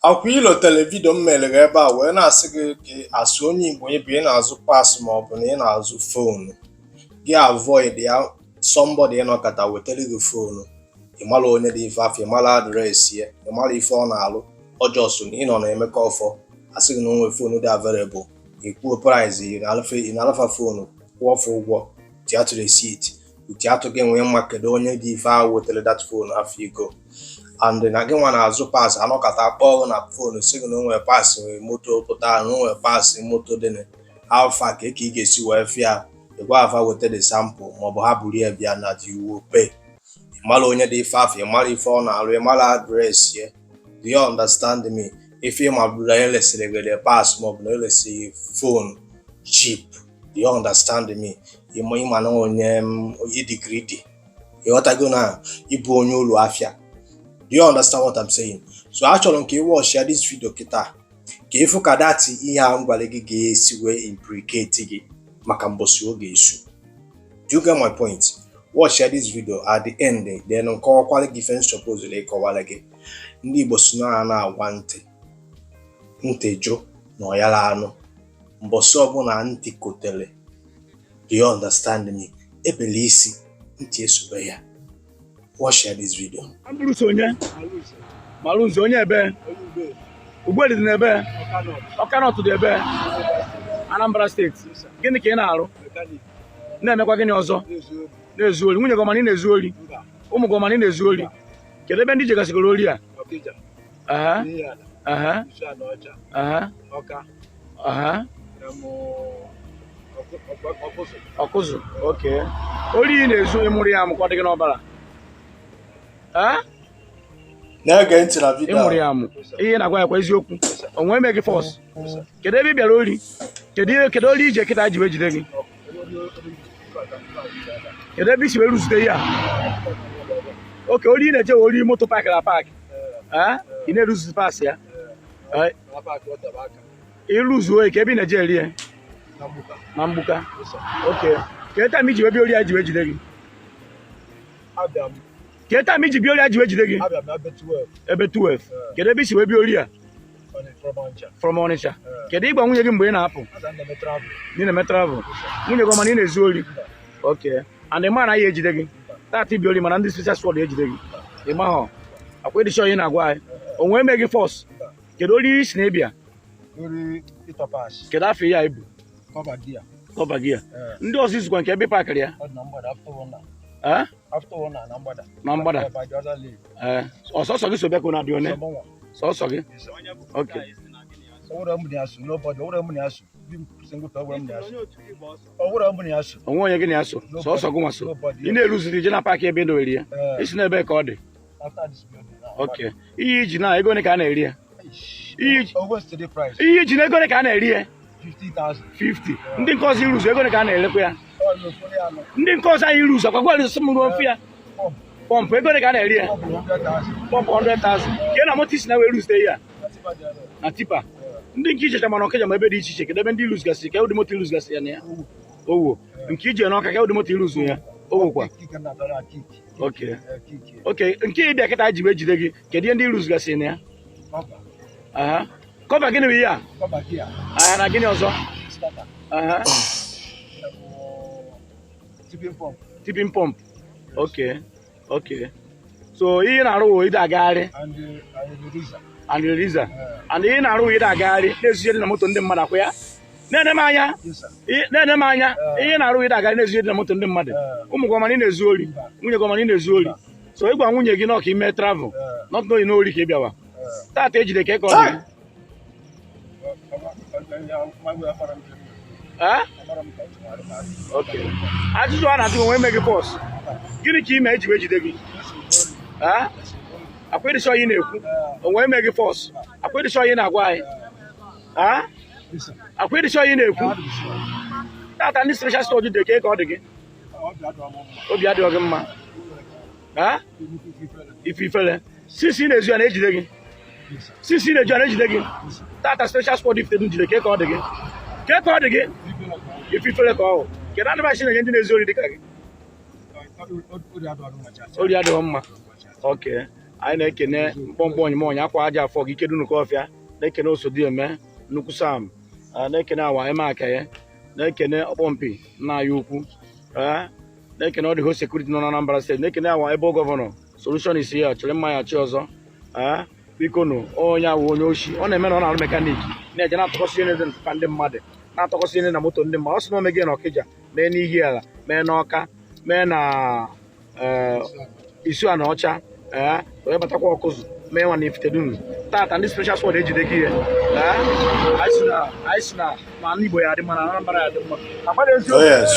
Akwa ilotere video m mere ebe a wee na-asị gị ka asị onye Igbo ịbụ ị na-azụ parts maọbụ na ị na-azụ phone gị, avoid ya. Somebody ịnọkọta wetara gị phone, ịmara onye dị ife afọ, ịmara address ya, ịmara ife ọ na-alụ ọjọọ so na ị nọ na Emeka Ọfọ, asị gị na onwe phone dị available, ikwuo price, ị na-alafa phone, kwụọ ọfụ ụgwọ, tiatụ receipt, tiatụ gị nwee mma. Kedu onye dị ife ahụ wetara that phone afọ ego? And na gị nwa na-azụ parts, anọkọta kpọọ na phone, sị gị na o nwere parts moto pụtara, na o nwere parts moto dị alfa ka ị ga-esi wee fịa ịgwa afa weta the sample maọbụ ha buru ya bịa na the you pay. Ịmara onye dị ife afọ, ịmara ife ọ na-arụ, ịmara address ya. Do you understand me? Ife ịma bụrụ na elesịrị gị the parts maọbụ na elesịrị phone cheap. Do you understand me? Ịma na onye ịdị greedy, ịghọtago na ịbụ onye ụlọ afịa. Do you understand what I'm saying? So achọrọ m ka ị watch ya this video kịta, ka ịfụ ka that ihe a m gwara gị ga-esi wee implicate gị maka mbọsị oge esu. Do you get my point? Watch ya this video at the end, then nkọwakwara gị ife suppose ịkọwara gị. Ndị Igbo si na a na-agwa ntị, ntị jụ na ọ yara anụ. Mbọsị ọbụla ntị kotere, do you understand me, ebele isi ntị esobe ya. Watch ya this video. Ambrose onye Malụnze, onye ebe Ugbeli dị n'ebe Ọkanọt dị ebe Anambra Steeti. Gịnị ka ị na-arụ? Na-emekwa gịnị ọzọ? Na-ezu ori. Nwunye gị ọma na ị na-ezu ori? Ụmụ gị ọma na ị na-ezu ori? Kedu ebe ndị jegasịgoro ori a? Aha, aha, aha, aha. Ọkụzụ. Oke ori ị na-ezu, ịmụrụ ya amụkwa dị gị n'ọbara? Na-ege ntị na video. Ịmụrụ ya amụ. Ihe na-agwa ya kwa eziokwu. O nwee mee gị force? Kedu ebe ị bịara ori? Kedu ihe, kedu ori ije kịta ji wee jide gị? Kedu ebe i si wee rụzute ihe a? Oke ori ị na-eje, ori moto paakị na paakị ị na-eruzute parts ya, ịrụzuo ka ebe ị na-eje eri ya na Mgbuka. Oke kedu time iji wee bịa ori a ji wee jide gị? Kedu time iji bịa ori a ji wee jide gị? Ebe 12. Kedu ebe i si wee bịa ori a? From Onitsha. Kedu ịgwa nwunye gị mgbe ị na-apụ na ị na-eme travel? Nwunye gị ọma na ị na-ezu ori? Okay, and ị ma na ya ejide gị tata ibi ori, mana ndị special squad ejide gị, ị mahọ akwa ịdị sure ị na-agwa anyị o nwee mee gị force? Kedu ori isi na ịbịa? Kedu afọ ihe a ibu? Cover gear. Ndị ọzọ izukwa nke ebe pakịrị ya na mgbada ọsọsọ gị so bịa ka unu adị one sọsọ gị? Okay. Onwe onye gị na ya so, sọsọ gị nwa so. Ị na-eruziri ije na paakị ebe edowere ya, isi n'ebe ka ọ dị. Okay, ihe iji na ego ole ka a na-eri ya? Ihe iji na ego ole ka a na-eri ya? 50. Ndị nke ọzọ iruzu, ego ole ka a na-erekwa ya? Ndị nke ọzọ anyị iruzu akwa gwara sị m ruo mfe ya. Pump, ego ole ka a na-eri ya? Pump 100,000. Ka na moto isi na wee ruzute ya na tipper. Ndị nke ichecha mana Ọkịja ma ebe dị iche iche, kedu ebe ndị iruzugasị? Ka ụdị moto iruzugasị ya na ya? Owo nke ije n'Ọka, ka ụdị moto iruzu ya? Owokwa. Okay, nke ịbịa kịta ji wee jide gị, kedu ihe ndị iruzugasị na ya? Aha, cover gịnị bụ ihe a? Aha, na gịnị ọzọ? Aha. Tipping pump. Okay, so ihe na-arụ wụ ide agagharị and releaser, and ihe na-arụ wụ ide agagharị na-ezu ihe dị na moto ndị mmadụ, akwa ya? Na-ene m anya, na-ene m anya. Ihe na-arụ wụ ide agagharị na-ezu ihe dị na moto ndị mmadụ. Ụmụ gị ọma na ị na-ezu ori? Nwunye gị ọma na ị na-ezu ori? So ịgwa nwunye gị na ọka ime travel, not knowing na ori ka ị bịawa tata ejide ka ọ dị gị. Okay, ajụjụ a na-ajụ, onwe eme gị force? Gịnị ka ime eji wee jide gị? Akwa ịdị sure ị na-ekwu, onwe eme gị force? Akwa ịdị sure ị na-agwa anyị? Akwa ịdị sure ị na-ekwu, tata ndị special squad dị ka ọ dị gị? Obi adịghị gị mma? Ife ifele sisi na-ezu ya na-ejide gị, sisi na-eju ya na-ejide gị tata special squad ifite jide ka ọ dị gị, ka ọ dị gị ife ifele ka ọ hụ. Kedu advice na-enye ndị na-ezu ori dịka gị? Ori adịghị mma. Okay. Anyị na-ekene mkpọmkpọ onyemọnya akwa aja afọ gị ike Dunukọfịa, na-ekene Osodieme nnukwu Sam, na-ekene awa eme aka ya, na-ekene ọkpọmpi nna anyị ukwu, na-ekene ọ dị ho security nọ na Anambra State, na-ekene awa ebe governor solution is here chịrị mmanya chi ọzọ. Biko nụ, onye awụ onye oshi ọ na-eme na ọ na-arụ mechanic, na-eje na-atụkọsị ihe dị na ndị mmadụ, na-atọkọsị ihe na moto ndị mmadụ. Ọ sị na o mege na Ọkịja, mee n'Ihiala, mee n'Ọka, mee na Isu Ọcha, ee, wee batakwa Ọkụzụ, mee nwa na Ifitedunu. Tata ndị special squad ejide gị ihe. Ee, anyị si na ma ndị Igbo ya adị mma, na Anambra ya adị mma agbada eziokwu. Oh yes.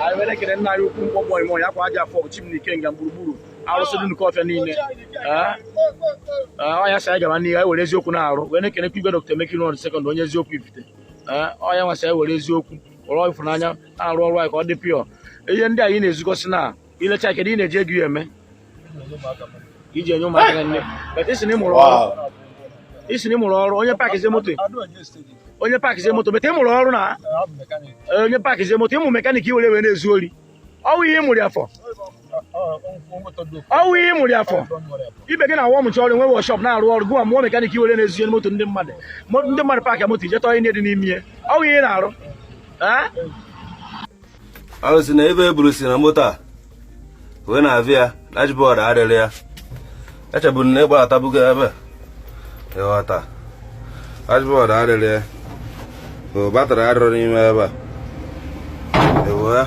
Anyị were ekele nna anyị ukwu mkpọmkpọ ime ọnya akwa aja afọ chim na ikenga gburugburu arụsị Dunukọfịa niile. Ee, ọnya sị anyị gaba n'ihu, anyị were eziokwu na-arụ, wee na-ekenekwa igwe Dr. Emeka Irunọdụ second, onye eziokwu Ifite. Ee, ọnya nwasị anyị were eziokwu, were ịfụnanya na-arụ ọrụ anyị ka ọ dị pure. Ihe ndị anyị na-ezukọsị na ilecha, kedu ị na-eji ego ya eme iji enye ụmụaka nne? But isi na ị mụrụ ọrụ, isi na ị mụrụ ọrụ, onye pakizie moto, onye pakizie moto, but ị mụrụ ọrụ na onye pakizie moto, ịmụ mechanic were wee na-ezu ori. Ọwụ ihe ị mụrụ ya fọ, ọwụ ihe ị mụrụ ya fọ. Ibe gị na-awa ọmụcha ọrụ, nwe workshop na-arụ ọrụ, gụwa mụọ mechanic were na-ezu ihe moto ndị mmadụ. Ndị mmadụ park moto, ije tọọ ihe dị n'ime ya. Ọwụ ihe ị na-arụ? Eh? Arụsị na ebe eburu si na moto a wee na-avịa ya, dashboard adịrị ya. Echeburu na ịgbatabugo ebe ịghọta, dashboard adịrị ya, o battery adịrọ n'ime ebe a. Ewo ya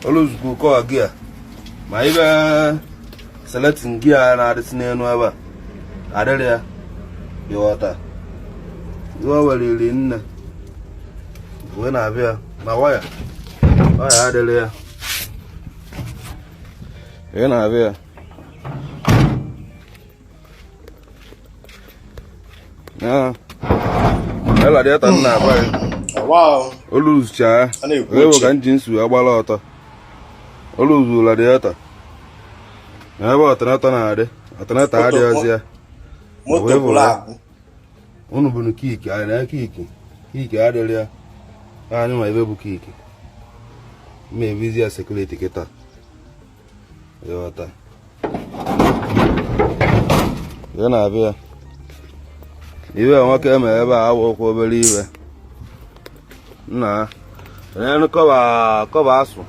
oluzukwu kọọ gear, ma ibe selecting gear na-adịsị n'elu ebe a adịrị ya. Ịghọta, iwe weliri nne wee na-abịa ma waya adịrị ya. Ị na-abịa ya radiator nna agba ya. Oluzucha. A na-ekwu ewe uche. Ka engine su agbala ọtọ, oluzu radiator na ebe alternator na-adị, alternator adịghịzi ya. Moto Wee gwụrụ bụrụ ya. agwụ. Unu bụ kick anyị na kick, kick adịrị ya. Anyị ma ebe bụ kick mma ebizi ya security kịta. Ịghọta, ya na-abịa iwe nwoke eme ebe a awụkwa obere iwe nna onye cover, cover asụ,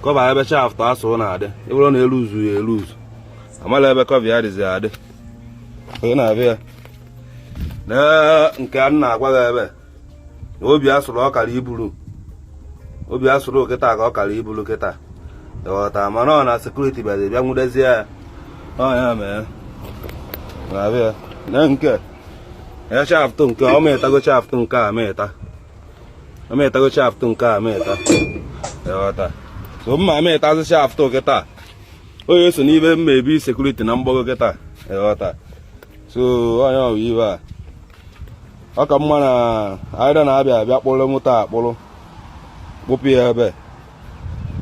cover ebe shaft asụ na-adị. Ịbụrụ na eluzu ya eluzu, amala ebe cover ya dịzi adị. Onye na-abịa na nke a na-agwa gị ebe na obi asụrụ ọkara iburu, obi asụrụ kịta ka ọ kara iburu kịta. Ịghọta, mana ọ na security bịara bịa nwudezie ya. Ọ ya mee na-abịa na nke ya shaft nke ọ mịtago, shaft nke a mịta, ọ mịtago shaft nke a mịta. Ịghọta, so mma mịtazi shaft kịta, onye so n'ibe mma ebi security na mgbago kịta. Ịghọta, so onye ọ bụ ibe a ọ ka mma na anyị na-abịa abịa kpụrụ moto a, kpụrụ kpụpụ ya ebe.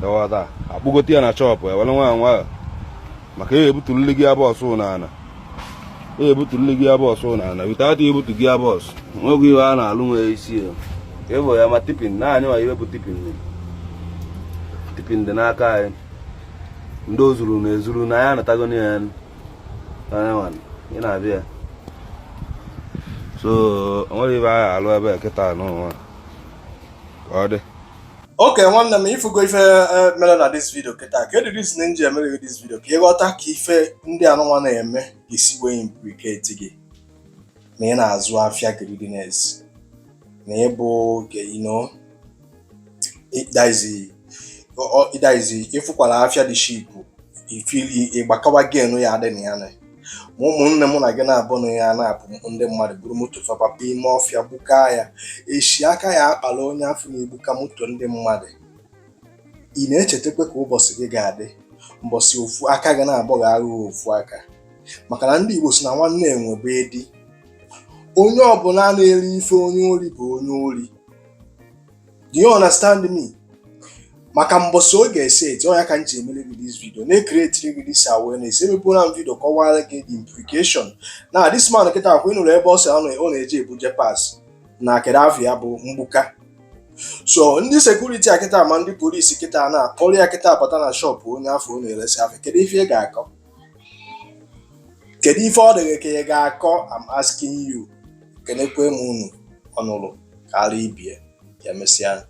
Ịghọta, akpụgote ya na shop, ewere nwayọ nwayọ, maka e ebutulili gị bọọsụ n'ala, e ebutulili gị bọọsụ n'ala. Without ebutu gị bọọsụ, nweghị ihe a na-alụ nwee isi ya. Ịbụ ya ma tipping na anyị ma iwe bụ tipping, tipping dị n'aka anyị. Ndị ozuru na ezuru na ya anatago ya anya ị na-abịa. So onwere ibe anyị alụ ebe kịta n'ụwa ka ọ dị. Okay, nwanne m, ifugo ife mere na this video kịta. Kedu reason m ji emere gị this video? Ka ịghọta ka ife ndị anụnwa na-eme ga-esi wee implicate gị na ị na-azụ afịa greediness, na ịbụ nke ịdaizi ịfụkwara afịa dị cheap, ifili ịgbakawa genu ya adị na ya na ma ụmụnne mụ na gị na-abụ na ya na-apụ. Ndị mmadụ buru moto fapapa ime ọfịa gbukaa ya, eshi aka ya akpala onye afọ na-egbuka moto ndị mmadụ. Ị na-echetakwa ka ụbọchị gị ga-adị, mbọsị ofu aka gị na-abụghị aghụghọ ofu aka, maka na ndị Igbo si na nwanne enwe bụ edi. Onye ọbụla na-eri ife onye ori bụ onye ori. Do you understand me? Maka mbọsị ọ ga-ese eti ọnya ka m ji emere gị this video, na-ecreatiri gị this awareness. Emepụla m video kọwara gị the implication na this man kịta akwa. Ịnụrụ ebe ọ sị ọ na-eji ebuje parts na kedu afọ ya bụ mgbuka. So ndị security a kịta ma ndị polisi kịta na-akpọrọ ya kịta bata na shop onye afọ ọ na-eresi afịa, kedu ife ị ga-akọ? Kedu ife ọ dịghị ka ị ga-akọ? I'm asking you. Kenekwe m unu ọnụrụ karịa ibie. Ya emesịa.